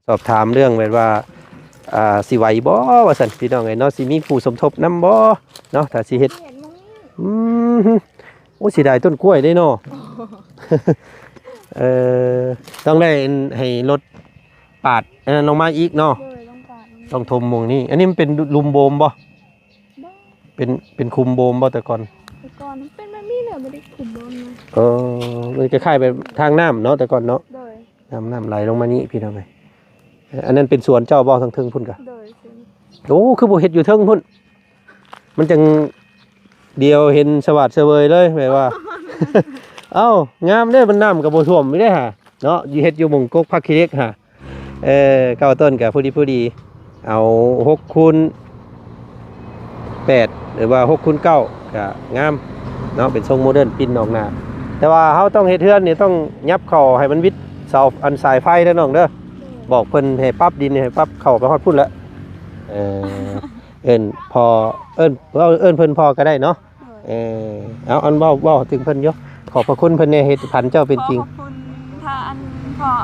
ສອບຖາມເລື່ອງແບບວ່າ ອ່າ ຊິໄຫວບໍ່ວ່າຊັ້ນພີ່ນ້ອງເອີຍເນາະ ຊິມີຜູ້ສົມທົບນຳບໍ່ເນາະ ຖ້າຊິເຮັດ. ອືມ ໂອ້ ເສຍດາຍຕົ້ນກ້ວຍເດ້ເນາະ. ເອີ ຕ້ອງໄດ້ໃຫ້ລົດປາດອັນນັ້ນລົງມາອີກເນາະ. ໂດຍ ຕ້ອງປາດ ຕ້ອງຖົມໝ່ອງນີ້. ອັນນີ້ມັນເປັນຫຼຸມໂບມບໍ່? ບໍ່ ເປັນ ເປັນຂຸມໂບມບໍ່ແຕ່ກ່ອນ? ແຕ່ກ່ອນມັນເປັນແບບນີ້ແຫຼະ ບໍ່ໄດ້ຂຸມໂບມນະ. ເອີ ມັນຄ້າຍໆແບບທາງນ້ຳເນາະ ແຕ່ກ່ອນເນາະ. ໂດຍ ນ້ຳ ນ້ຳໄຫຼລົງມານີ້ພີ່ນ້ອງເອີຍ. ອັນນັ້ນເປັນສວນເຈົ້າບໍ່ ທາງເທິງພຸ້ນກະ? ໂດຍ ໂອ້ ຄືບໍ່ເຮັດຢູ່ເທິງພຸ້ນ ມັນຈັ່ງດຽວເຫັນສະຫວາດສະເຫວີຍເລີຍ ແບບວ່າ ເອົ້າ ງາມເດ້ ມັນນ້ຳກໍບໍ່ຖ້ວມຢູ່ເດ້ຫາເນາະ ຢູ່ເຮັດຢູ່ໝ່ອງກົກຜັກຂີ້ເຫຼັກຫາ. ເອີ ເກົ້າຕົ້ນກໍພໍດີໆ ເອົາຫົກຄູນແປດ ຫຼືວ່າຫົກຄູນເກົ້າ ກໍງາມເນາະ ເປັນຊົງໂມເດີນ ປິ່ນອອກໜ້າ. ແຕ່ວ່າເຮົາຕ້ອງເຮັດເຮືອນນີ້ ຕ້ອງຫຍັບເຂົ້າໃຫ້ມັນວິດເສົາ ອັນສາຍໄຟເດີນ້ອງເດີ. ບອກເພິ່ນໃຫ້ປັບດິນ ໃຫ້ປັບເຂົ້າໄປຮອດພຸ້ນແຫຼະ. ເອີ ເອີ້ນພໍ່ ເອີ້ນ ເວົ້າເອີ້ນເພິ່ນພໍ່ກໍໄດ້ເນາະ. ໂດຍ ເອີ ເອົາ ອັນເວົ້າ ເວົ້າເຖິງເພິ່ນຢູ່ ຂອບພະຄຸນເພິ່ນແດ່ ເຮັດຝັນເຈົ້າເປັນຈິງ. ຂໍຂອບຄຸນທ່ານພໍ່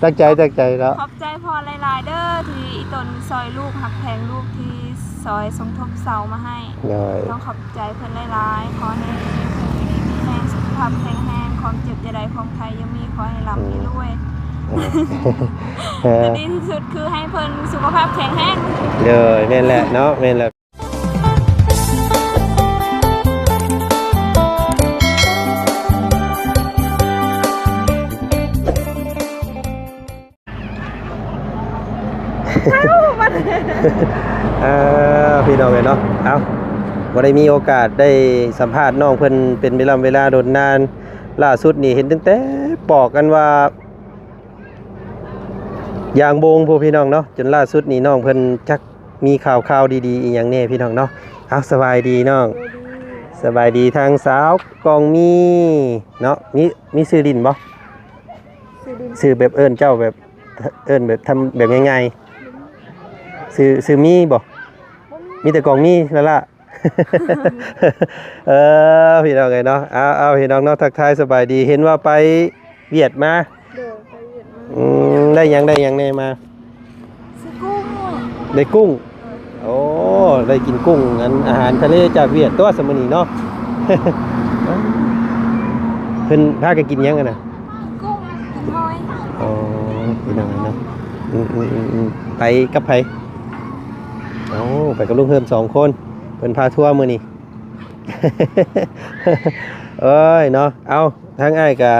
ຕັ້ງໃຈ ຕັ້ງໃຈເນາະ. ຂອບໃຈພໍ່ຫຼາຍໆເດີ ທີ່ອີ່ຕົນຊ່ອຍລູກ ຮັກແພງລູກ ທີ່ຊ່ອຍສົມທົບເສົາມາໃຫ້. ໂດຍ ຕ້ອງຂອບໃຈເພິ່ນຫຼາຍໆ. ຂໍໃຫ້ເພິ່ນຢູ່ດີມີແຮງ ສຸຂະພາບແຂງແຮງ ຄວາມເຈັບຢ່າໄດ້ ຄວາມໄຂ້ຢ່າມີ ຂໍໃຫ້ລ່ຳໃຫ້ລວຍ. ເອີ ແຕ່ດີທີ່ສຸດຄືໃຫ້ເພິ່ນສຸຂະພາບແຂງແຮງ. ໂດຍ ແມ່ນແຫຼະເນາະ ແມ່ນແຫຼະ. ເອີ ພີ່ນ້ອງເອີຍເນາະ ເອົ້າ ບໍ່ໄດ້ມີໂອກາດໄດ້ສຳພາດນ້ອງເພິ່ນເປັນເວລາເວລາດົນນານ. ລ່າສຸດນີ້ເຫັນຕັ້ງແຕ່ປອກ ອັນວ່າຢາງໂບງພຸ້ນ ພີ່ນ້ອງເນາະ ຈົນລ່າສຸດນີ້ນ້ອງເພິ່ນຈັກ ມີຂ່າວຄາວດີໆອີ່ຫຍັງແດ່ພີ່ນ້ອງເນາະ. ເອົາ ສະບາຍດີນ້ອງ. ສະບາຍດີ ສະບາຍດີທາງສາວກອງມີເນາະ. ມີ ມີຊື່ຫຼິ້ນບໍ່? ຊື່ຫຼິ້ນ ຊື່ແບບເອີ້ນເຈົ້າແບບ ເອີ້ນແບບທຳ ແບບງ່າຍໆ. ຊື່ ຊື່ມີບໍ່? ບໍ່ມີ ມີແຕ່ກອງມີລະລະ. ເອີ ພີ່ນ້ອງເອີຍເນາະ ເອົາ ເອົາ ພີ່ນ້ອງເນາະ ທັກທາຍສະບາຍດີ. ເຫັນວ່າໄປຫວຽດມາ. ໂດຍ ໄປຫວຽດມາ. ອືມ ໄດ້ຫຍັງ ໄດ້ຫຍັງແດ່ມາ? ຊື້ກຸ້ງ. ໄດ້ກຸ້ງ. ໂອ້ ໄດ້ກິນກຸ້ງ ອັນ ອາຫານທະເລຈາກຫວຽດຕົວະ ຊະມື້ນີ້ເນາະ. ເພິ່ນພາກັນກິນຫຍັງຫັ້ນນະ? ກຸ້ງ ກິນຫອຍ. ອໍ ພີ່ນ້ອງເນາະ. ອືມໆໆໆ ໄປກັບໃຜ? ເອົາ ໄປກັບລຸງເຮີມສອງຄົນ ເພິ່ນພາທົວມື້ນີ້. ເອີຍເນາະ ເອົາ ທາງອ້າຍກະ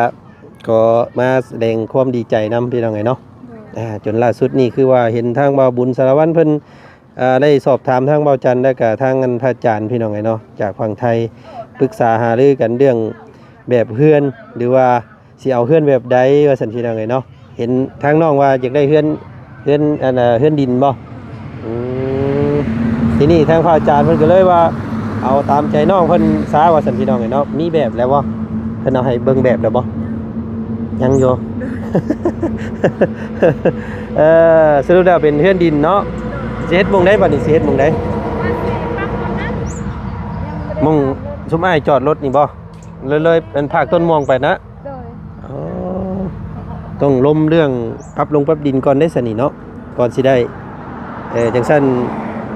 ຂໍມາສະແດງຄວາມດີໃຈນຳ ພີ່ນ້ອງເອີຍເນາະ. ໂດຍ ອ່າ ຈົນລ່າສຸດນີ້ຄືວ່າເຫັນທາງບ່າວບຸນສາລະວັນເພິ່ນ ອ່າ ໄດ້ສອບຖາມທາງບ່າວຈັນ ແລະກະທາງອັນພະອາຈານ ພີ່ນ້ອງເອີຍເນາະ ຈາກຝັ່ງໄທ ປຶກສາຫາລືກັນເລື່ອງແບບເຮືອນ ຫຼືວ່າ ຊິເອົາເຮືອນແບບໃດວ່າຊັ້ນ ພີ່ນ້ອງເອີຍເນາະ. ເຫັນທາງນ້ອງວ່າຢາກໄດ້ເຮືອນ ເຮືອນ ອັນ ເຮືອນດິນບໍ່? ອືມ ທີນີ້ທາງພະອາຈານເພິ່ນກໍເລີຍວ່າ ເອົາຕາມໃຈນ້ອງເພິ່ນຊະວ່າຊັ້ນ ພີ່ນ້ອງເອີຍເນາະ. ມີແບບແລ້ວບໍ່? ເພິ່ນເອົາໃຫ້ເບິ່ງແບບແລ້ວບໍ່? ຍັງຢູ່. ເອີ ສະຫຼຸບແລ້ວເປັນເຮືອນດິນເນາະ. ຊິເຮັດໝ່ອງໃດບັດນີ້? ຊິເຮັດໝ່ອງໃດ? ໝ່ອງຊຸມອ້າຍຈອດລົດນີ້ບໍ່? ເລີຍ ເລີຍອັນພາກຕົ້ນມ່ວງໄປນະ. ໂດຍ ອໍ ຕ້ອງລົມເລື່ອງປັບລົງປັບດິນກ່ອນເດ້ຊັ້ນນີ້ເນາະ ກ່ອນຊິໄດ້. ເອີ ຈັ່ງຊັ້ນ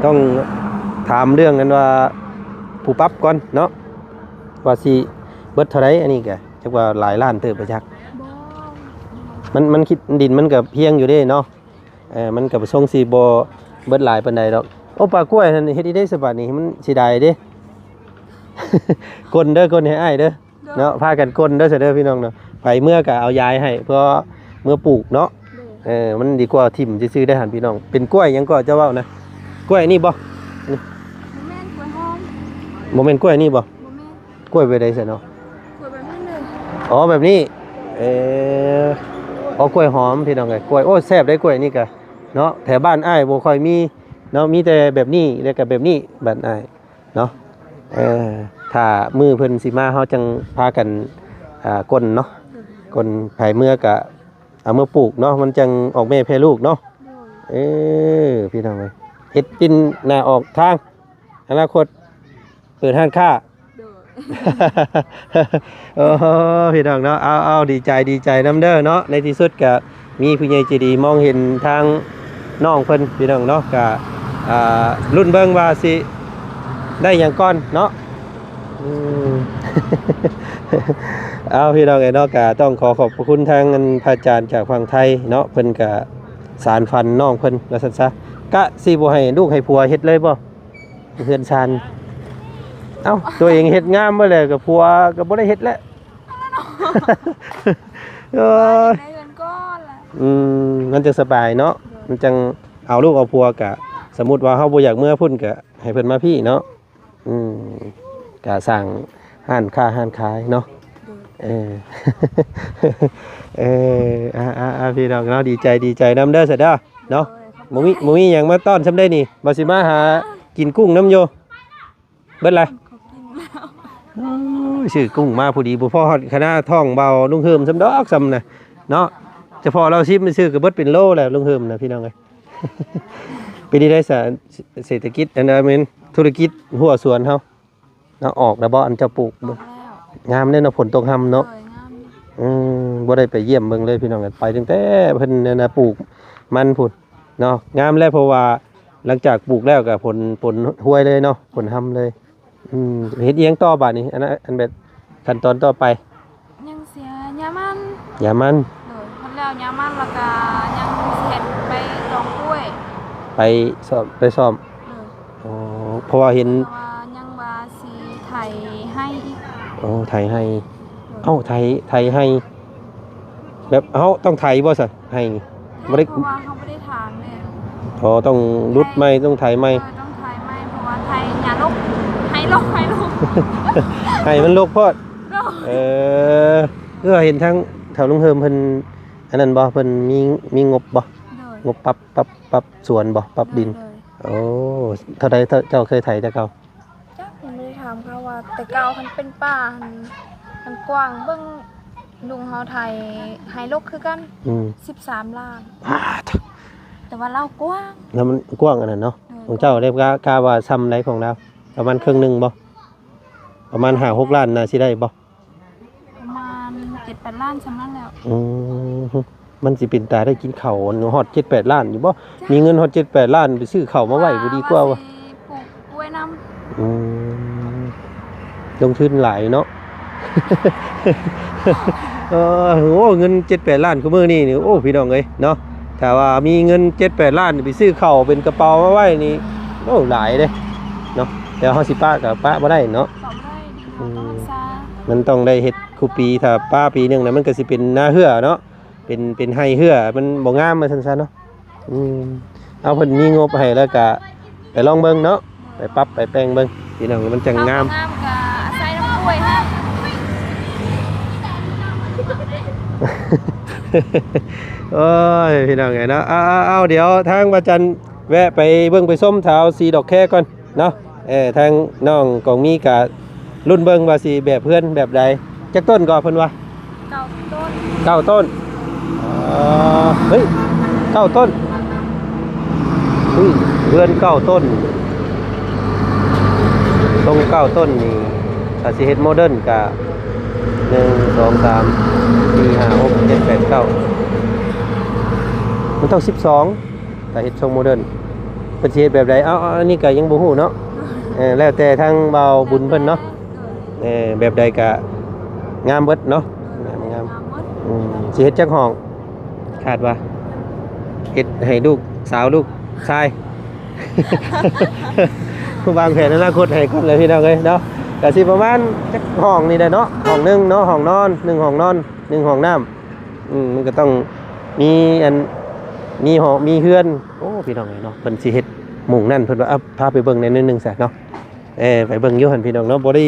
ຕ້ອງຖາມເລື່ອງອັນວ່າຜູ້ປັບກ່ອນເນາະ ວ່າຊິເບິດເທົ່າໃດ. ອັນນີ້ກະຈັກວ່າຫຼາຍລ້ານເຕີບບໍ່ຈັກ. ບໍ່ ມັນ ມັນຄິດ ດິນມັນກະພຽງຢູ່ເດ້ເນາະ. ເອີ ມັນກະບໍ່ຊົງຊິບໍ່ເບິດຫຼາຍປານໃດດອກ. ໂອ້ ປ່າກ້ວຍຫັ້ນເຮັດອີ່ເດ້ສະບາດນີ້ ມັນເສຍດາຍເດ້. ກົນເດີ ກົນໃຫ້ອ້າຍເດີ. ໂດຍ ເນາະ ພາກັນກົນເດີ ຊະເດີ ພີ່ນ້ອງເນາະ. ໄປເມືອກະເອົາຢາຍໃຫ້ ເພື່ອເມືອປູກເນາະ. ໂດຍ ເອີ ມັນດີກວ່າຖິ້ມຊື່ໆ ໄດ້ຫັ້ນ ພີ່ນ້ອງ. ເປັນກ້ວຍຫຍັງກໍເຈົ້າເວົ້ານະ? ກ້ວຍນີ້ບໍ່? ນີ້ ບໍ່ແມ່ນ ກ້ວຍຫອມ. ບໍ່ແມ່ນກ້ວຍນີ້ບໍ່? ບໍ່ແມ່ນ. ກ້ວຍແບບໃດຊັ້ນເນາະ? ກ້ວຍແບບນີ້ເລີຍ. ອໍ ແບບນີ້. ເອີ ອໍ ກ້ວຍຫອມ ພີ່ນ້ອງເອີຍ. ກ້ວຍ ໂອ້ ແຊບເດ້ ກ້ວຍນີ້ກະເນາະ. ແຖວບ້ານອ້າຍບໍ່ຄ່ອຍມີເນາະ ມີແຕ່ແບບນີ້ ແລ້ວກະແບບນີ້ ບ້ານອ້າຍເນາະ. ເອີ ຖ້າມື້ເພິ່ນຊິມາ ເຮົາຈັ່ງພາກັນ ອ່າ ກົນເນາະ. ໂດຍ ກົນ ໃຜເມືອກະເອົາມາປູກເນາະ ມັນຈັ່ງອອກແມ່ແຜ່ລູກເນາະ. ໂດຍ ເອີ ພີ່ນ້ອງເອີຍ ເຮັດປິ່ນໜ້າອອກທາງ ອະນາຄົດເປີດຮ້ານຄ້າ. ໂດຍ ໂອ້ ພີ່ນ້ອງເນາະ ເອົາ ເອົາ ດີໃຈ ດີໃຈນຳເດີເນາະ. ໃນທີ່ສຸດກະ ມີຜູ້ໃຫຍ່ໃຈດີມອງເຫັນທາງນ້ອງເພິ່ນ ພີ່ນ້ອງເນາະ ກະ ອ່າ ລຸ້ນເບິ່ງວ່າຊິໄດ້ຫຍັງກ່ອນເນາະ. ອືມ ເອົາ ພີ່ນ້ອງເອີຍເນາະ ກະຕ້ອງຂໍຂອບພະຄຸນທາງອັນພະອາຈານຈາກຝັ່ງໄທເນາະ ເພິ່ນກະສານຝັນນ້ອງເພິ່ນວ່າຊັ້ນຊະ ກະຊິບໍ່ໃຫ້ລູກໃຫ້ຜົວເຮັດເລີຍບໍ່ ເຮືອນຊານ? ເອົ້າ ຕົວເອງເຮັດງາມມາແລ້ວ ກະຜົວກະບໍ່ໄດ້ເຮັດແຫຼະ. ໂອ້ຍ ໄດ້ເຮືອນກ່ອນລະ ອືມ ມັນຈັ່ງສະບາຍເນາະ ໂດຍ ມັນຈັ່ງເອົາລູກເອົາຜົວ ກະ ສົມມຸດວ່າເຮົາບໍ່ຢາກເມືອພຸ້ນ ກະໃຫ້ເພິ່ນມາພີ້ເນາະ. ອືມ ກະສ້າງຮ້ານຄ້າຮ້ານຂາຍເນາະ. ໂດຍ ເອີ ເອີ ອ່າໆ ພີ່ນ້ອງເນາະ ດີໃຈ ດີໃຈນຳເດີ ສະເດີເນາະ. ໂດຍ ຂອບໃຈ ບໍ່ມີ ບໍ່ມີຫຍັງມາຕ້ອນຊ່ຳໃດນີ້ ວ່າຊິມາຫາກິນກຸ້ງນຳຢູ່. ເບິດລະ ເຂົາກິນແລ້ວ ໂອ້ຍ ຊື້ກຸ້ງມາພໍດີ ບໍ່ພໍຮອດຄະນາທ້ອງເບົາລຸງເຮີມຊ້ຳດອກ ຊ້ຳນະເນາະ. ສະເພາະລາວຊິມຊື່ກະເບິດເປັນໂລແລ້ວລຸງເຮີມນະ ພີ່ນ້ອງເອີຍ. ເປັນຈັ່ງໃດສະ ເສດຖະກິດ ອັນນັ້ນແມ່ນທຸລະກິດຮົ້ວສວນເຮົາເນາະ ອອກແລ້ວບໍ່ ອັນເຈົ້າປູກ? ອອກແລ້ວ ງາມເດ້ເນາະ ຝົນຕົກຮຳເນາະ. ໂດຍ ງາມ ອືມ ບໍ່ໄດ້ໄປຢ້ຽມເບິ່ງເລີຍ ພີ່ນ້ອງເອີຍ ໄປຕັ້ງແຕ່ເພິ່ນນັ້ນນະ ປູກມັນພຸ້ນເນາະ. ງາມແລ້ວ ເພາະວ່າ ຫຼັງຈາກປູກແລ້ວກະຜົນ ຜົນຮວຍເລີຍເນາະ ຜົນຮຳເລີຍ. ອືມ ເຮັດອີ່ຫຍັງຕໍ່ບາດນີ້ ອັນ ອັນແບບຂັ້ນຕອນຕໍ່ໄປ? ຍັງເສຍຫຍ້າມັນ ຫຍ້າມັນ ໂດຍ ເພິ່ນແລ້ວຫຍ້າມັນ ແລ້ວກະຍັງຊິເຮັດໄປຕອງກ້ວຍ ໄປສ້ອມ ໄປສ້ອມ. ໂດຍ ອໍ ເພາະວ່າເຫັນ ເພາະວ່າຍັງວ່າຊິໄຖໄຮ່ອີກ. ໂອ້ ໄຖໄຮ່ ໂດຍ ເອົ້າ ໄຖ ໄຖໄຮ່ ແບບເຮົາຕ້ອງໄຖບໍ່ຊະ ໄຮ່ນີ້? ບໍ່ໄດ້ ເພາະວ່າເຮົາບໍ່ໄດ້ຖາງແລ້ວ. ອໍ ຕ້ອງຫຼຸດໃໝ່ ຕ້ອງໄຖໃໝ່. ເອີ ຕ້ອງໄຖໃໝ່ ເພາະວ່າໄຖຫຍ້າລົກ ໄຮ່ລົກ ໄຮ່ລົກ ໄຮ່ມັນລົກໂພດ. ໂດຍ ເອີ ຄືວ່າເຫັນທາງເຖົ້າລຸງເຮີມເພິ່ນ ອັນນັ້ນບໍ່ ເພິ່ນມີ ມີງົບບໍ່? ໂດຍ ງົບປັບ ປັບ ປັບສວນບໍ່? ປັບດິນ. ໂດຍ ໂອ້ ເທົ່າໃດ ເຈົ້າເຄີຍໄຖແຕ່ເກົ່າ? ຈັກ ຍັງບໍ່ໄດ້ຖາມເຂົາວ່າ ແຕ່ເກົ່າຫັ້ນເປັນປ່າຫັ້ນ ມັນກວ້າງ ເບິ່ງລຸງເຮົາໄຖ ໄຮ່ລົກຄືກັນ ອືມ ສິບສາມລ້ານ. ປາດ ແຕ່ວ່າລາວກວ້າງ ແລ້ວມັນກວ້າງອັນນັ້ນເນາະ. ເອີ ຂອງເຈົ້າໄດ້ກະ ກະວ່າຊ່ຳໃດຂອງລາວ? ປະມານເຄິ່ງໜຶ່ງບໍ່? ປະມານຫ້າຫົກລ້ານ ໜ້າຊິໄດ້ບໍ່? ປະມານເຈັດແປດລ້ານ ຊ່ຳນັ້ນແຫຼ້ວ. ອືມ ມັນຊິເປັນຕາໄດ້ກິນເຂົ້າຮອດເຈັດແປດລ້ານຢູ່ບໍ່? ມີເງິນຮອດເຈັດແປດລ້ານ ໄປຊື້ເຂົ້າມາໄວ້ບໍ່ດີກວ່າວະ? ວ່າຊິປູກກ້ວຍນຳ. ອືມ ລົງທຶນຫຼາຍເນາະ. ເອີ ໂອ້ ເງິນເຈັດແປດລ້ານ ຄຸມື້ນີ້ນີ້ ໂອ້ ພີ່ນ້ອງເອີຍເນາະ ຖ້າວ່າມີເງິນເຈັດແປດລ້ານ ໄປຊື້ເຂົ້າເປັນກະເປົາມາໄວ້ນີ້ ໂອ້ ຫຼາຍເດ້ເນາະ. ແຕ່ເຮົາຊິປະກະປະບໍ່ໄດ້ເນາະ. ອືມ ມັນຕ້ອງໄດ້ເຮັດຄູ່ປີ ຖ້າປະປີໜຶ່ງນະ ມັນກະຊິເປັນນາເຮືອເນາະ ເປັນ ເປັນໄຮ່ເຮືອ ມັນບໍ່ງາມວ່າຊັ້ນຊະເນາະ. ອືມ ເອົາ ເພິ່ນມີງົບໃຫ້ແລ້ວກະໄປລອງເບິ່ງເນາະ ໄປປັບໄປແປງເບິ່ງ ພີ່ນ້ອງ ມັນຈັ່ງງາມ. ງາມກະໃສ່ນ້ຳກ້ວຍຫັ້ນ. ໂອ້ຍ ພີ່ນ້ອງເອີຍເນາະ ເອົາ ເອົາ ດຽວທາງພະອາຈານແວະໄປເບິ່ງໄປຊົມ ຖ້າເອົາສີດອກແຄກ່ອນ ເນາະ. ເອີ ທາງນ້ອງກອງມີກະລຸ້ນເບິ່ງວ່າຊິແບບເຮືອນແບບໃດ. ຈັກຕົ້ນກໍເພິ່ນວ່າ? ເກົ້າຕົ້ນ ເກົ້າຕົ້ນ. ອໍ ເຮີ້ຍ ເກົ້າຕົ້ນ. ອຸ້ຍ ເຮືອນເກົ້າຕົ້ນ ຊົງເກົ້າຕົ້ນນີ້ ຖ້າຊິເຮັດໂມເດີນກະ ໜຶ່ງ ສອງ ສາມ ສີ່ ຫ້າ ຫົກ ເຈັດ ແປດ ເກົ້າ ມັນຕ້ອງສິບສອງ. ຖ້າເຮັດຊົງໂມເດີນ ເພິ່ນຊິເຮັດແບບໃດ? ເອົາ ເອົາ ອັນນີ້ກະຍັງບໍ່ຮູ້ເນາະ. ເອີ ແລ້ວແຕ່ທາງບ່າວບຸນເພິ່ນເນາະ. ເອີ ແບບໃດກະງາມເບິດເນາະ. ງາມ ງາມ ງາມເບິດ. ອືມ ຊິເຮັດຈັກຫ້ອງ ຄາດວ່າ? ເຮັດໃຫ້ລູກສາວລູກຊາຍ ວາງແຜນອະນາຄົດໃຫ້ກ່ອນແຫຼະ ພີ່ນ້ອງເອີຍເນາະ. ກະຊິປະມານຈັກຫ້ອງນີ້ແຫຼະເນາະ ຫ້ອງໜຶ່ງເນາະ ຫ້ອງນອນ ໜຶ່ງຫ້ອງນອນ ໜຶ່ງຫ້ອງນ້ຳ. ອືມ ມັນກະຕ້ອງມີອັນ ມີຫໍ ມີເຮືອນ. ໂອ້ ພີ່ນ້ອງເອີຍເນາະ ເພິ່ນຊິເຮັດມຸງນັ້ນ ເພິ່ນວ່າ ເອົາ ພາໄປເບິ່ງແດ່ໜ້ອຍໜຶ່ງຊະເນາະ. ເອີ ໄປເບິ່ງຢູ່ຫັ້ນ ພີ່ນ້ອງເນາະ. ບໍ່ໄດ້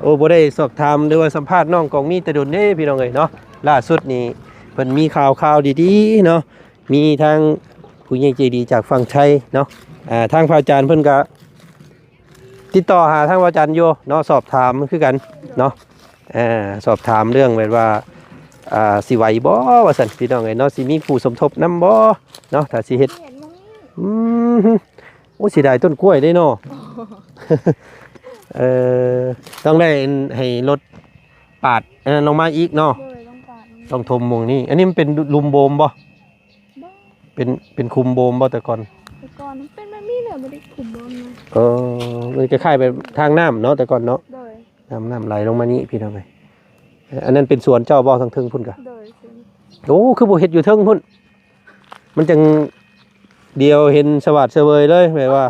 ໂອ້ ບໍ່ໄດ້ສອບຖາມ ຫຼືວ່າສຳພາດນ້ອງກອງມີແຕ່ດົນເດ້ ພີ່ນ້ອງເອີຍເນາະ. ລ່າສຸດນີ້ເພິ່ນມີຂ່າວຄາວດີໆເນາະ ມີທາງຜູ້ໃຫຍ່ໃຈດີຈາກຝັ່ງໄທເນາະ. ອ່າ ທາງພະອາຈານເພິ່ນກະ ຕິດຕໍ່ຫາທາງພະອາຈານຢູ່ເນາະ ສອບຖາມຄືກັນເນາະ. ອ່າ ສອບຖາມເລື່ອງແບບວ່າ ອ່າ ຊິໄຫວບໍ່ວ່າຊັ້ນ ພີ່ນ້ອງເອີຍເນາະ ຊິມີຜູ້ສົມທົບນຳບໍ່ເນາະ ຖ້າຊິເຮັດ. ອືມ ໂອ້ ເສຍດາຍຕົ້ນກ້ວຍເດ້ເນາະ. ເອີ ຕ້ອງໄດ້ໃຫ້ລົດປາດອັນນັ້ນລົງມາອີກເນາະ. ໂດຍ ຕ້ອງປາດ ຕ້ອງຖົມໝ່ອງນີ້. ອັນນີ້ມັນເປັນຫຼຸມໂບມບໍ່? ປັນ ເປັນຂຸມໂບມບໍ່ແຕ່ກ່ອນ? ແຕ່ກ່ອນມັນເປັນແບບນີ້ແຫຼະ ບໍ່ໄດ້ຂຸມບໍ່ນະ. ເອີ ມັນຄ້າຍໆແບບທາງນ້ຳເນາະ ແຕ່ກ່ອນເນາະ. ໂດຍ. ນ້ຳ ນ້ຳໄຫຼລົງມານີ້ພີ່ນ້ອງເອີຍ. ອັນນັ້ນເປັນສວນເຈົ້າບໍ່ ທາງເທິງພຸ້ນກະ? ໂດຍ. ໂອ້ ຄືບໍ່ເຮັດຢູ່ເທິງພຸ້ນ ມັນຈັ່ງດຽວເຫັນສະຫວາດສະເຫວີຍເລີຍ ແບບວ່າ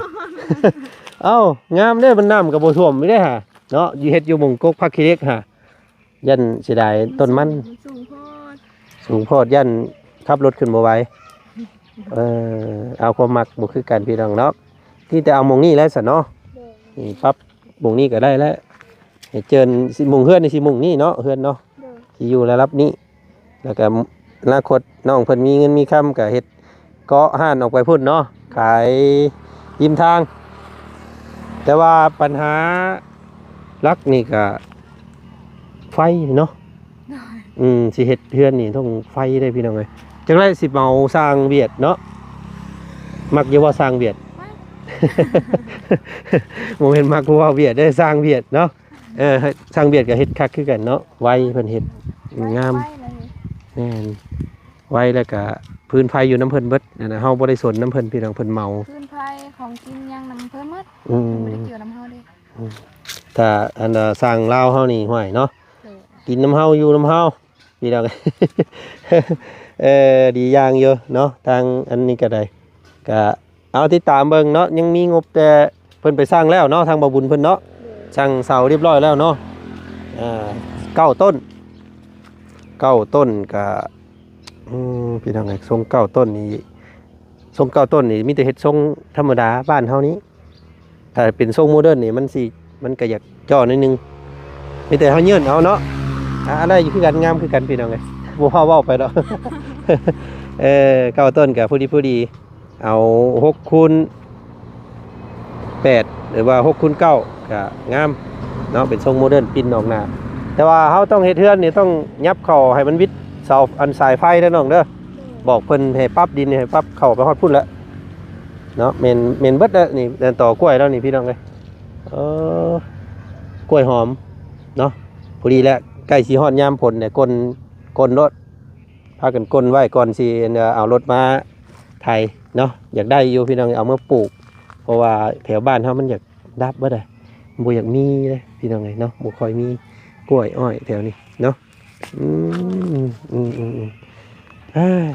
ເອົ້າ ງາມເດ້ ມັນນ້ຳກໍບໍ່ຖ້ວມຢູ່ເດ້ຫາເນາະ. ຢູ່ເຮັດຢູ່ໝ່ອງກົກຜັກຂີ້ເຫຼັກຫາ ຢ້ານເສຍດາຍຕົ້ນມັນ ມັນສູງໂພດ ສູງໂພດ ຢ້ານຂັບລົດຂຶ້ນບໍ່ໄຫວ. ເອີ ເອົາຄວາມມັກບໍ່ຄືກັນພີ່ນ້ອງເນາະ. ທີ່ແຕ່ເອົາໝ່ອງນີ້ແຫຼະຊັ້ນເນາະ. ໂດຍ. ນີ້ປັບໝ່ອງນີ້ກໍໄດ້ແລ້ວ ໃຫ້ເຈີນຊິມຸງເຮືອນນີ້ ຊິມຸງນີ້ເນາະ ເຮືອນເນາະ. ໂດຍ. ຊິຢູ່ລະດັບນີ້ ແລ້ວກໍອະນາຄົດນ້ອງເພິ່ນມີເງິນມີຄຳ ກໍເຮັດເກາະຮ້ານອອກໄປພຸ້ນເນາະ ຂາຍລິມທາງ. ແຕ່ວ່າບັນຫາຫຼັກນີ້ກໍໄຟເນາະ. ໂດຍ. ອືມ ຊິເຮັດເຮືອນນີ້ຕ້ອງໄຟເດ້ພີ່ນ້ອງເອີຍ. ຈັກແລ້ວຊິເໝົາຊ່າງຫວຽດເນາະ. ມັກຢູ່ບໍ່ຊ່າງຫວຽດ? ມັກ. ບໍ່ແມ່ນມັກຜູ້ເວົ້າຫວຽດເດ້ ຊ່າງຫວຽດເນາະ. ເອີ ຊ່າງຫວຽດກໍເຮັດຄັກຄືກັນເນາະ ໄວ ເພິ່ນເຮັດ ອືມ ງາມ. ໄວເລີຍ. ແມ່ນ ໄວ ແລ້ວກໍພື້ນໄຟຢູ່ນຳເພິ່ນເບິດ ອັນນັ້ນເຮົາບໍ່ໄດ້ສົນນຳເພິ່ນພີ່ນ້ອງ ເພິ່ນເໝົາ. ພື້ນໄຟ ຂອງກິນຫຍັງນຳເພິ່ນໝົດ. ອືມ ບໍ່ໄດ້ກ່ຽວນຳເຮົາເດ້. ອືມ ຖ້າອັນ ເອີ ຊ່າງລາວເຮົານີ້ ຫ້ວຍເນາະ. ໂດຍ. ກິນນຳເຮົາ ຢູ່ນຳເຮົາ ພີ່ນ້ອງ. ເອີ ດີຢ່າງຢູ່ເນາະ ທາງອັນນີ້ກໍໄດ້ ກະ ເອົາ ຕິດຕາມເບິ່ງເນາະ ຍັງມີງົບ ແຕ່ເພິ່ນໄປສັ່ງແລ້ວເນາະ ທາງບ່າວບຸນເພິ່ນເນາະ. ໂດຍ. ສັ່ງເສົາຮຽບຮ້ອຍແລ້ວເນາະ. ເອີ ເກົ້າຕົ້ນ ເກົ້າຕົ້ນກະ ອືມ ພີ່ນ້ອງເອີຍ ຊົງເກົ້າຕົ້ນນີ້ ຊົງເກົ້າຕົ້ນນີ້ມີແຕ່ເຮັດຊົງທຳມະດາບ້ານເຮົານີ້. ຖ້າເປັນຊົງໂມເດີນນີ້ ມັນຊິ ມັນກະຢາກຈໍ້ໜ້ອຍໜຶ່ງ ມີແຕ່ເຮົາຍື່ນເອົາເນາະ. ອາ ໄດ້ຄືກັນ ງາມຄືກັນ ພີ່ນ້ອງເອີຍ ບໍ່ພາເວົ້າໄປດອກ. ເອີ ເກົ້າຕົ້ນກະພໍດີໆ ເອົາຫົກຄູນແປດ ຫຼືວ່າຫົກຄູນເກົ້າ ກະງາມເນາະ ເປັນຊົງໂມເດີນ ປິ່ນອອກໜ້າ. ແຕ່ວ່າເຮົາຕ້ອງເຮັດເຮືອນນີ້ ຕ້ອງຫຍັບເຂົ້າໃຫ້ມັນມິດເສົາ ອັນສາຍໄຟເດີນ້ອງເດີ. ບອກເພິ່ນໃຫ້ປັບດິນ ໃຫ້ປັບເຂົ້າໄປຮອດພຸ້ນແຫຼະເນາະ. ແມ່ນ ແມ່ນເບິດແລ້ວນີ້ ແມ່ນຕໍກ້ວຍແລ້ວນີ້ ພີ່ນ້ອງເອີຍ. ເອີ ກ້ວຍຫອມເນາະ ພໍດີແລ້ວ ໃກ້ຊິຮອດຍາມຝົນແລ້ວ ກົ້ນ ກົ້ນໂລດ ພາກັນກົ້ນໄວ້ກ່ອນຊິ ເອົາລົດມາໄຖເນາະ. ຢາກໄດ້ຢູ່ພີ່ນ້ອງ ເອົາມາປູກ ເພາະວ່າແຖວບ້ານເຮົາມັນຢາກດັບເບິດ ບໍ່ຢາກມີເດ້ພີ່ນ້ອງເອີຍເນາະ. ບໍ່ຄ່ອຍມີກ້ວຍອ້ອຍແຖວນີ້ເນາະ. ອືມ ອືມ ເອີຍ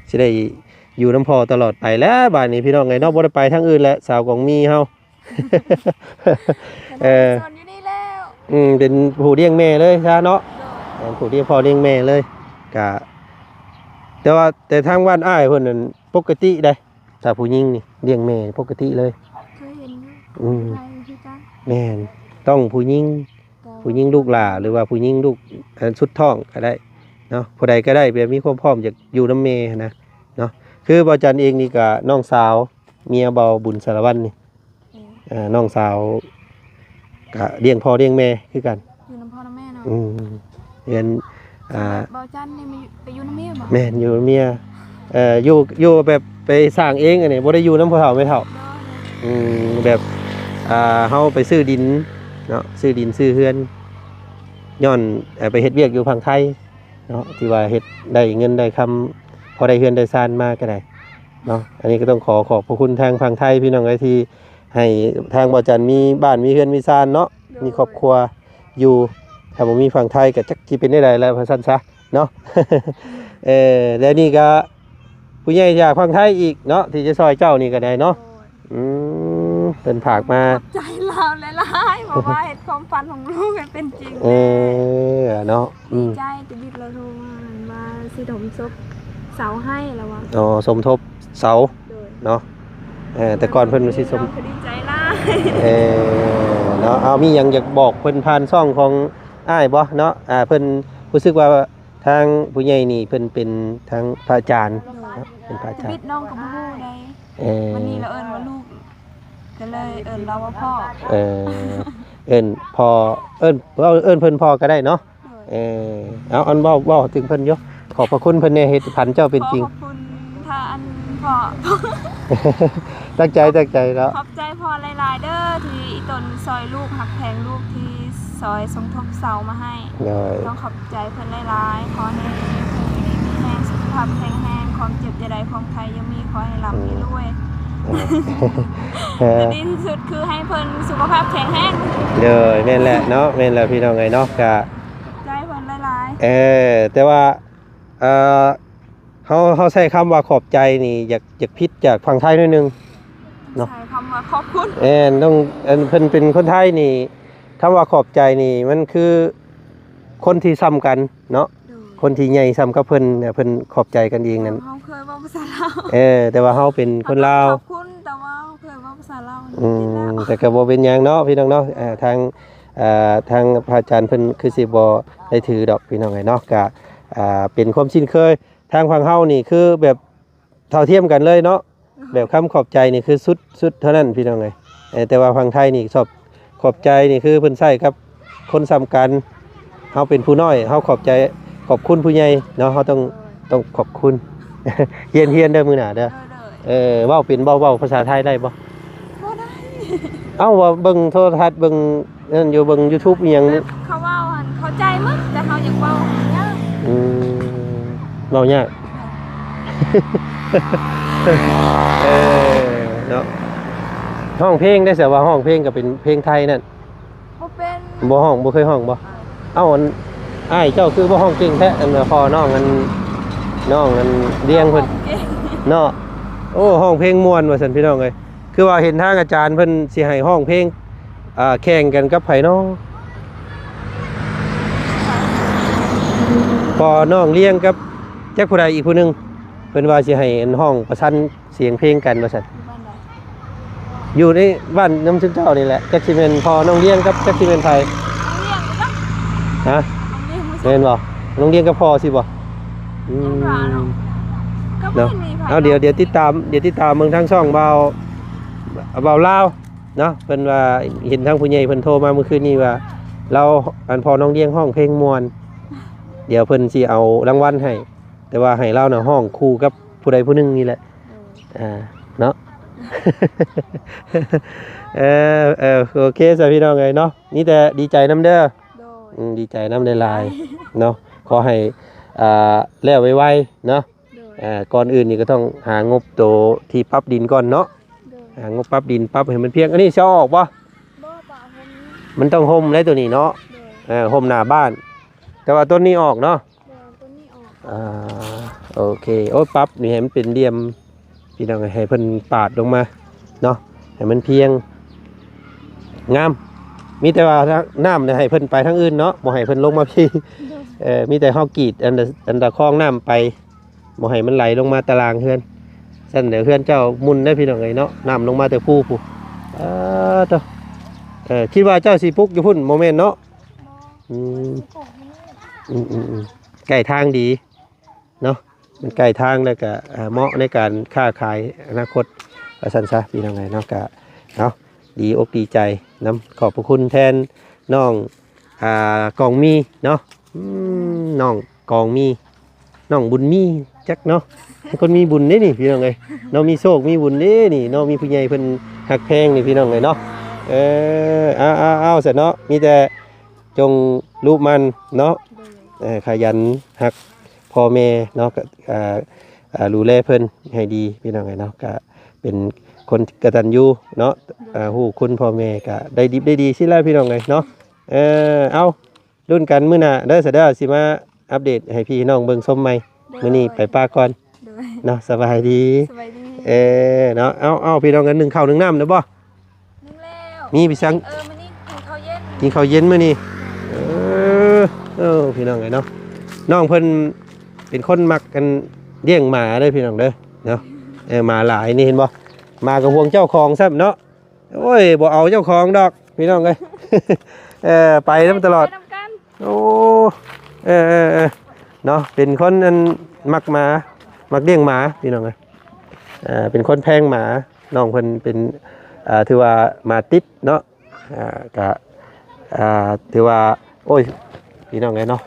ຊິໄດ້ຢູ່ນຳພໍ່ຕະຫຼອດໄປແລ້ວບາດນີ້ ພີ່ນ້ອງເອີຍເນາະ. ບໍ່ໄດ້ໄປທາງອື່ນແລ້ວ ສາວກອງມີເຮົາ. ເອີ ສອນຢູ່ນີ້ແລ້ວ ອືມ ເປັນຜູ້ລ້ຽງແມ່ເລີຍຊະເນາະ. ໂດຍ. ເປັນຜູ້ລ້ຽງພໍ່ລ້ຽງແມ່ເລີຍ ກະ ແຕ່ວ່າ ແຕ່ທາງບ້ານອ້າຍເພິ່ນນັ້ນປົກກະຕິເດ້ ຖ້າຜູ້ຍິງນີ້ລ້ຽງແມ່ປົກກະຕິເລີຍ. ເຄີຍເຫັນຢູ່ ອືມ ແມ່ນ ຕ້ອງຜູ້ຍິງ ຜູ້ຍິງລູກຫຼ້າ ຫຼືວ່າຜູ້ຍິງລູກ ເອີ ສຸດທ້ອງກໍໄດ້ເນາະ ຜູ້ໃດກໍໄດ້ ແບບມີຄວາມພ້ອມຢາກຢູ່ນຳແມ່ຫັ້ນນະເນາະ. ຄືບ່າວຈັນເອງນີ້ກະນ້ອງສາວ ເມຍບ່າວບຸນສາລະວັນນີ້ ເອີ ນ້ອງສາວກະລ້ຽງພໍ່ລ້ຽງແມ່ຄືກັນ ຢູ່ນຳພໍ່ນຳແມ່ເນາະ. ອືມ ເຮືອນ ອ່າ ບ່າວຈັນນີ້ໄປຢູ່ນຳເມຍບໍ່? ແມ່ນ ຢູ່ນຳເມຍ ເອີ ຢູ່ ຢູ່ແບບໄປສ້າງເອງ ອັນນີ້ບໍ່ໄດ້ຢູ່ນຳພໍ່ເຖົ້າແມ່ເຖົ້າ. ໂດຍ. ອືມ ແບບ ອ່າ ເຮົາໄປຊື້ດິນເນາະ ຊື້ດິນຊື້ເຮືອນ ຍ້ອນ ເອີ ໄປເຮັດວຽກຢູ່ຝັ່ງໄທເນາະ ທີ່ວ່າເຮັດໄດ້ເງິນໄດ້ຄຳ ພໍໄດ້ເຮືອນໄດ້ຊານມາກໍໄດ້ເນາະ. ອັນນີ້ກໍຕ້ອງຂໍຂອບພະຄຸນທາງຝັ່ງໄທ ພີ່ນ້ອງເອີຍ ທີ່ ໃຫ້ທາງບ່າວຈັນມີບ້ານມີເຮືອນມີຊານເນາະ. ໂດຍ. ມີຄອບຄົວຢູ່ ຖ້າບໍ່ມີຝັ່ງໄທກໍຈັກຊິເປັນແນວໃດແລ້ວ ວ່າຊັ້ນຊະເນາະ. ເອີ ແລ້ວນີ້ກໍຜູ້ໃຫຍ່ຈາກຝັ່ງໄທອີກເນາະ ທີ່ຈະຊ່ອຍເຈົ້ານີ້ກໍໄດ້ເນາະ. ໂດຍ. ອືມ ເພິ່ນຝາກມາ ຂອບໃຈລາວຫຼາຍໆ ເພາະວ່າເຮັດຄວາມຝັນຂອງລູກໃຫ້ເປັນຈິງ. ເອີ ເນາະ. ອືມ ດີໃຈ ຈະບິດລາວໂທມາວ່າຊິສົມທົບເສົາໃຫ້ລາວວ່າ. ອໍ ສົມທົບເສົາ. ໂດຍ. ເນາະ ເອີ ແຕ່ກ່ອນເພິ່ນວ່າຊິສົມ ນ້ອງກໍດີໃຈຫຼາຍ. ເອີ ເນາະ ເອົາ ມີຫຍັງຢາກບອກເພິ່ນຜ່ານຊ່ອງຂອງອ້າຍບໍ່ເນາະ? ອ່າ ເພິ່ນຮູ້ສຶກວ່າທາງຜູ້ໃຫຍ່ນີ້ເພິ່ນເປັນທາງພະອາຈານ. ໂດຍ. ເນາະ ເປັນພະອາຈານ. ຊີວິດນ້ອງກໍບໍ່ຮູ້ໃດ. ເອີ ວັນນີ້ລາວເອີ້ນວ່າລູກ ກໍເລີຍເອີ້ນລາວວ່າພໍ່. ເອີ ເອີ້ນພໍ່ ເອີ້ນ ເອີ້ນເພິ່ນພໍ່ກໍໄດ້ເນາະ. ໂດຍ. ເອີ ເອົາ ອັນເວົ້າ ເວົ້າເຖິງເພິ່ນຢູ່ ຂອບພະຄຸນເພິ່ນແດ່ ເຮັດຝັນເຈົ້າເປັນຈິງ. ຂໍຂອບຄຸນທ່ານພໍ່. ຕັ້ງໃຈ ຕັ້ງໃຈເນາະ. ຂອບໃຈພໍ່ຫຼາຍໆເດີ ທີ່ອີ່ຕົນຊ່ອຍລູກ ຮັກແພງລູກ ທີ່ຊ່ອຍສົມທົບເສົາມາໃຫ້. ໂດຍ. ຕ້ອງຂອບໃຈເພິ່ນຫຼາຍໆ ຂໍໃຫ້ເພິ່ນຢູ່ດີມີແຮງ ສຸຂະພາບແຂງແຮງ ຄວາມເຈັບຢ່າໄດ້ ຄວາມໄຂ້ຢ່າມີ ຂໍໃຫ້ລ່ຳໃຫ້ລວຍ ແຕ່ດີທີ່ສຸດຄືໃຫ້ເພິ່ນສຸຂະພາບແຂງແຮງ. ໂດຍ ແມ່ນແຫຼະເນາະ ແມ່ນແລ້ວພີ່ນ້ອງເອີຍເນາະ ກະ ໃຈເພິ່ນຫຼາຍໆ ເອີ ແຕ່ວ່າ ເອີ ເຮົາ ເຮົາໃຊ້ຄຳວ່າຂອບໃຈນີ້ ຢາກ ຢາກຜິດຈາກຝັ່ງໄທໜ້ອຍໜຶ່ງເນາະ ໃຊ້ຄຳວ່າຂອບຄຸນ ແມ່ນ ຕ້ອງ ອັນ ເພິ່ນເປັນຄົນໄທນີ້ ຄຳວ່າຂອບໃຈນີ້ ມັນຄືຄົນທີ່ສ່ຳກັນເນາະ ໂດຍ ຄົນທີ່ໃຫຍ່ສ່ຳກັບເພິ່ນ ແລ້ວເພິ່ນຂອບໃຈກັນເອງນັ້ນ ເຮົາເຄີຍເວົ້າພາສາລາວ ເອີ ແຕ່ວ່າເຮົາເປັນຄົນລາວ ເຮົາກໍຂອບຄຸນ ແຕ່ວ່າເຮົາເຄີຍເວົ້າພາສາລາວ ອືມ ແຕ່ກໍບໍ່ເປັນຫຍັງເນາະ ພີ່ນ້ອງເນາະ ເອີ ທາງ ເອີ ທາງພະອາຈານເພິ່ນຄືຊິບໍ່ໄດ້ຖືດອກ ພີ່ນ້ອງເອີຍເນາະ ກະ ອ່າ ເປັນຄວາມຊິນເຄີຍ ທາງຝັ່ງເຮົານີ້ຄືແບບເທົ່າທຽມກັນເລີຍເນາະ ແບບຄຳຂອບໃຈນີ້ຄືສຸດ ສຸດເທົ່ານັ້ນ ພີ່ນ້ອງເອີຍ ເອີ ແຕ່ວ່າຝັ່ງໄທນີ້ຊອບ ຂອບໃຈນີ້ຄືເພິ່ນໃຊ້ກັບຄົນສ່ຳກັນ ເຮົາເປັນຜູ້ນ້ອຍ ເຮົາຂອບໃຈ ຂອບຄຸນຜູ້ໃຫຍ່ເນາະ ເຮົາຕ້ອງ ຕ້ອງຂອບຄຸນ ຮຽນ ຮຽນເດີມື້ໜ້າເດີ ໂດຍ ໂດຍ ເອີ ເວົ້າເປັນບໍ່? ເວົ້າພາສາໄທໄດ້ບໍ່? ບໍ່ໄດ້ ເອົ້າ ວ່າເບິ່ງໂທລະທັດ ເບິ່ງນັ້ນຢູ່ ເບິ່ງຢູທູບອີ່ຫຍັງ ແບບເຂົາເວົ້າຫັ້ນເຂົ້າໃຈໝົດ ແຕ່ເຮົາຢາກເວົ້າຫັ້ນຍາກ ອືມ ເວົ້າຍາກ ເອີ ເນາະ ຮ້ອງເພງໄດ້ ແຕ່ວ່າຮ້ອງເພງກໍເປັນເພງໄທນັ້ນ ບໍ່ເປັນ ບໍ່ຮ້ອງ ບໍ່ເຄີຍຮ້ອງບໍ່? ເອົ້າ ອັນ ອ້າຍເຈົ້າຄືບໍ່ຮ້ອງເກັ່ງແທ້? ອັນ ພໍ່ນ້ອງ ອັນ ນ້ອງ ອັນ ລຽງເພິ່ນ ຮ້ອງເກັ່ງ ເນາະ ໂອ້ ຮ້ອງເພງມ່ວນວ່າຊັ້ນ ພີ່ນ້ອງເອີຍ ຄືວ່າເຫັນທາງອາຈານເພິ່ນຊິໃຫ້ຮ້ອງເພງ ອ່າ ແຂ່ງກັນກັບໃຜນໍ? ພໍ່ນ້ອງລຽງກັບຈັກຜູ້ໃດອີກຜູ້ໜຶ່ງ ເພິ່ນວ່າຊິໃຫ້ ອັນ ຮ້ອງປະຊັນສຽງເພງກັນວ່າຊັ້ນ ຢູ່ບ້ານໃດ? ຢູ່ໃນບ້ານນຳຊຸມເຈົ້ານີ້ແຫຼະ ຈັກຊິແມ່ນພໍ່ນ້ອງລຽງກັບຈັກຊິແມ່ນໃຜ? ນ້ອງລຽງບໍ່? ຮະ? ນ້ອງລຽງບໍ່? ແມ່ນບໍ່? ນ້ອງລຽງກັບພໍ່ຊິບໍ່? ອືມ ກໍບໍ່ເຫັນມີໃຜ ເນາະ ເອົາ ດຽວ ດຽວຕິດຕາມ ດຽວຕິດຕາມເບິ່ງທາງຊ່ອງບ່າວ ບ່າວລາວເນາະ ເພິ່ນວ່າເຫັນທາງຜູ້ໃຫຍ່ເພິ່ນໂທມາມື້ຄືນນີ້ວ່າ ລາວ ອັນ ພໍ່ນ້ອງລຽງຮ້ອງເພງມ່ວນ ດຽວເພິ່ນຊິເອົາລາງວັນໃຫ້ ແຕ່ວ່າໃຫ້ລາວນະຮ້ອງຄູ່ກັບຜູ້ໃດຜູ້ໜຶ່ງນີ້ແຫຼະ ໂດຍ ອ່າ ເນາະ ເອີ ເອີ ໂອເຄຊະ ພີ່ນ້ອງເອີຍເນາະ ມີແຕ່ດີໃຈນຳເດີ ໂດຍ ອືມ ດີໃຈນຳຫຼາຍໆ ເນາະ ຂໍໃຫ້ ອ່າ ແລ້ວໄວໆ ເນາະ ໂດຍ ອ່າ ກ່ອນອື່ນນີ້ກໍຕ້ອງຫາງົບໂຕທີ່ປັບດິນກ່ອນເນາະ ໂດຍ ຫາງົບປັບດິນ ປັບໃຫ້ມັນພຽງ ອັນນີ້ຊິເອົາອອກບໍ່? ບໍ່ ປະຫົ່ມ ມັນຕ້ອງຫົ່ມໄດ້ໂຕນີ້ເນາະ ໂດຍ ເອີ ຫົ່ມໜ້າບ້ານ ແຕ່ວ່າຕົ້ນນີ້ອອກເນາະ ແມ່ນ ຕົ້ນນີ້ອອກ ອ່າ ໂອເຄ ໂອ້ ປັບນີ້ໃຫ້ມັນເປັນຫຼ່ຽມ ພີ່ນ້ອງ ໃຫ້ເພິ່ນປາດລົງມາເນາະ ໃຫ້ມັນພຽງ ງາມ ມີແຕ່ວ່ານ້ຳນີ້ໃຫ້ເພິ່ນໄປທາງອື່ນເນາະ ບໍ່ໃຫ້ເພິ່ນລົງມາພີ້ ໂດຍ ເອີ ມີແຕ່ເຮົາກຣີດອັນ ອັນຕະຄອງນ້ຳໄປ ບໍ່ໃຫ້ມັນໄຫຼລົງມາຕະລ່າງເຮືອນ ຊັ້ນແຫຼະເຮືອນເຈົ້າໝຸ່ນເດ້ ພີ່ນ້ອງເອີຍເນາະ ນ້ຳລົງມາແຕ່ພູພຸ້ນ ເອີ ໂຕ ເອີ ຄິດວ່າເຈົ້າຊິປຸກຢູ່ພຸ້ນ ບໍ່ແມ່ນເນາະ? ບໍ່ ອືມ ຊິປູກຢູ່ນີ້ ອືມໆໆ ໃກ້ທາງດີ ເນາະ ມັນໃກ້ທາງ ແລ້ວກະ ເອີ ເໝາະໃນການຄ້າຂາຍອະນາຄົດ ວ່າຊັ້ນຊະ ພີ່ນ້ອງເອີຍເນາະ ກະ ເອົາ ດີອົກດີໃຈນຳ ຂອບພະຄຸນແທນນ້ອງ ອ່າ ກອງມີເນາະ ອືມ ນ້ອງກອງມີ ນ້ອງບຸນມີ ຈັກເນາະ ຄົນມີບຸນເດ້ນີ້ ພີ່ນ້ອງເອີຍເນາະ ມີໂຊກມີບຸນເດ້ນີ້ເນາະ ມີຜູ້ໃຫຍ່ເພິ່ນຮັກແພງນີ້ ພີ່ນ້ອງເອີຍເນາະ ເອີ ເອົາໆໆ ຊັ້ນເນາະ ມີແຕ່ ຈົ່ງລູບໝັ່ນເນາະ ໂດຍ ເອີ ຂະຫຍັນຮັກພໍ່ແມ່ເນາະ ກະ ເອີ ເອີ ດູແລເພິ່ນໃຫ້ດີ ພີ່ນ້ອງເອີຍເນາະ ກະເປັນຄົນກະຕັນຍູເນາະ ໂດຍ ເອີ ຮູ້ຄຸນພໍ່ແມ່ ກະໄດ້ດິບໄດ້ດີຊີ້ແຫຼະ ພີ່ນ້ອງເອີຍເນາະ ເອີ ເອົາ ລຸ້ນກັນມື້ໜ້າເດີ ສະເດີ ຊິມາອັບເດດໃຫ້ພີ່ນ້ອງເບິ່ງຊົມໃໝ່ ໂດຍ ມື້ນີ້ໄປປະກ່ອນ ໂດຍ ເນາະ ສະບາຍດີ ສະບາຍດີ ເອີ ເນາະ ເອົາໆ ພີ່ນ້ອງ ໜຶ້ງເຂົ້າໜຶ້ງນ້ຳແລ້ວບໍ່? ໜຶ້ງແລ້ວ ມີໄປສັງ ເອີ ມື້ນີ້ກິນເຂົ້າເຢັນ ກິນເຂົ້າເຢັນມື້ນີ້ ເອີ ເອີ ພີ່ນ້ອງເອີຍເນາະ ນ້ອງເພິ່ນເປັນຄົນມັກ ອັນ ລ້ຽງໝາເດີ ພີ່ນ້ອງເດີ ເນາະ ເອີ ໝາຫຼາຍນີ້ ເຫັນບໍ່ ໝາກໍຫ່ວງເຈົ້າຂອງຊ້ຳເນາະ ໂອ້ຍ ບໍ່ເອົາເຈົ້າຂອງດອກ ພີ່ນ້ອງເອີຍ ເອີ ໄປນຳຕະຫຼອດ ໄປນຳກັນ ໂອ້ ເອີໆໆ ເນາະ ເປັນຄົນ ອັນ ມັກໝາ ມັກລ້ຽງໝາ ພີ່ນ້ອງເອີຍ ເປັນຄົນແພງໝາ ນ້ອງເພິ່ນເປັນ ເອີ ຖືວ່າໝາຕິດເນາະ ເອີ ກະ ເອີ ຖືວ່າ ໂອ້ຍ ພີ່ນ້ອງເອີຍເນາະ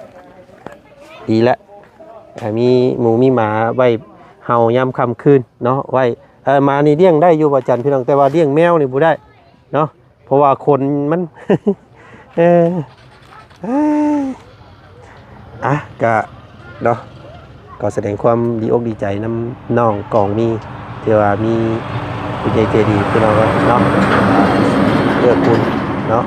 ດີແຫຼະ ເອີ ມີໝູມີໝາໄວ້ເຫົ່າຍາມຄ່ຳຄືນເນາະ ໄວ້ ເອີ ໝານີ້ລ້ຽງໄດ້ຢູ່ບໍ່ຈັນ ພີ່ນ້ອງ ແຕ່ວ່າລ້ຽງແມວນີ້ບໍ່ໄດ້ເນາະ ເພາະວ່າຂົນມັນ ເອີ ອາ ກະເນາະ ກໍສະແດງຄວາມດີອົກດີໃຈນຳນ້ອງກອງມີ ທີ່ວ່າມີຜູ້ໃຫຍ່ໃຈດີ ພີ່ນ້ອງເອີຍເນາະ ເອື້ອຄຸນເນາະ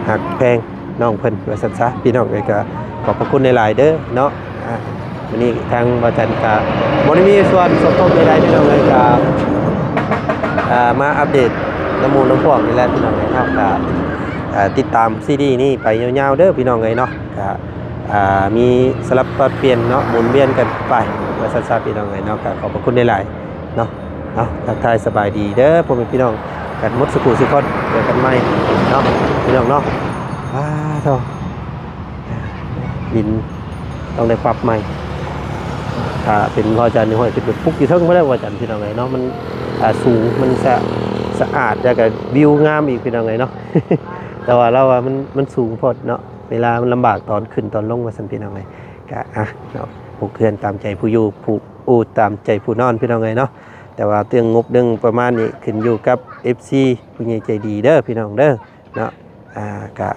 ຮັກແພງນ້ອງເພິ່ນວ່າຊັ້ນຊະ ພີ່ນ້ອງເອີຍ. ກໍຂອບພະຄຸນຫຼາຍໆເດີເນາະ. ອ່າ ມື້ນີ້ທາງບ່າວຈັນກະບໍ່ໄດ້ມີສ່ວນສົມທົບໃດໆ ພີ່ນ້ອງເອີຍ. ກະ ອ່າ ມາອັບເດດນຳໝູ່ນຳພວກນີ້ແຫຼະ ພີ່ນ້ອງເອີຍເນາະ. ກະ ອ່າ ຕິດຕາມຊີດີນີ້ໄປຍາວໆເດີ ພີ່ນ້ອງເອີຍເນາະ. ກະ ອ່າ ມີສະຫຼັບປັດປ່ຽນເນາະ ໝູນວຽນກັນໄປວ່າຊັ້ນຊະ ພີ່ນ້ອງເອີຍເນາະ. ກະຂອບພະຄຸນຫຼາຍໆເນາະ. ເອົາ ທັກທາຍສະບາຍດີເດີ ພໍ່ແມ່ພີ່ນ້ອງກັນໝົດສູ່ຜູ້ສູ່ຄົນ ເຈີກັນໃໝ່ເນາະ ພີ່ນ້ອງເນາະ. ອ້າ ໂທ້ ດິນຕ້ອງໄດ້ປັບໃໝ່. ຖ້າເປັນພະອາຈານນີ້ ຫ້ອຍ ຂຶ້ນໄປປຸກຢູ່ເທິງພຸ້ນແຫຼະ ພະອາຈານ ພີ່ນ້ອງເອີຍເນາະ. ມັນ ອ່າ ສູງ ມັນສະ ສະອາດ ແລ້ວກະວິວງາມອີກ ພີ່ນ້ອງເອີຍເນາະ. ແຕ່ວ່າລາວວ່າມັນ ມັນສູງໂພດເນາະ ເວລາມັນລຳບາກຕອນຂຶ້ນຕອນລົງວ່າຊັ້ນ ພີ່ນ້ອງເອີຍ. ກະ ອ່ະ ເນາະ ປຸກເຮືອນຕາມໃຈຜູ້ຢູ່ ຜູ້ ໂອ້ ຕາມໃຈຜູ້ນອນ ພີ່ນ້ອງເອີຍເນາະ. ແຕ່ວ່າເລື່ອງງົບເລື່ອງປະມານນີ້ ຂຶ້ນຢູ່ກັບເອັຟຊີຜູ້ໃຫຍ່ໃຈດີເດີ ພີ່ນ້ອງເດີເນາະ. ອ່າ ກະ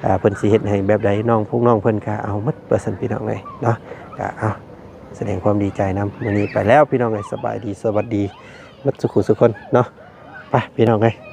ອ່າ ເພິ່ນຊິເຮັດໃຫ້ແບບໃດ ນ້ອງ ພວກນ້ອງເພິ່ນກະເອົາໝົດວ່າຊັ້ນ ພີ່ນ້ອງເອີຍເນາະ. ກະ ເອົາ ສະແດງຄວາມດີໃຈນຳ ມື້ນີ້ໄປແລ້ວ ພີ່ນ້ອງເອີຍ. ສະບາຍດີ ສະຫວັດດີໝົດສູ່ຜູ້ສູ່ຄົນເນາະ. ໄປ ພີ່ນ້ອງເອີຍ.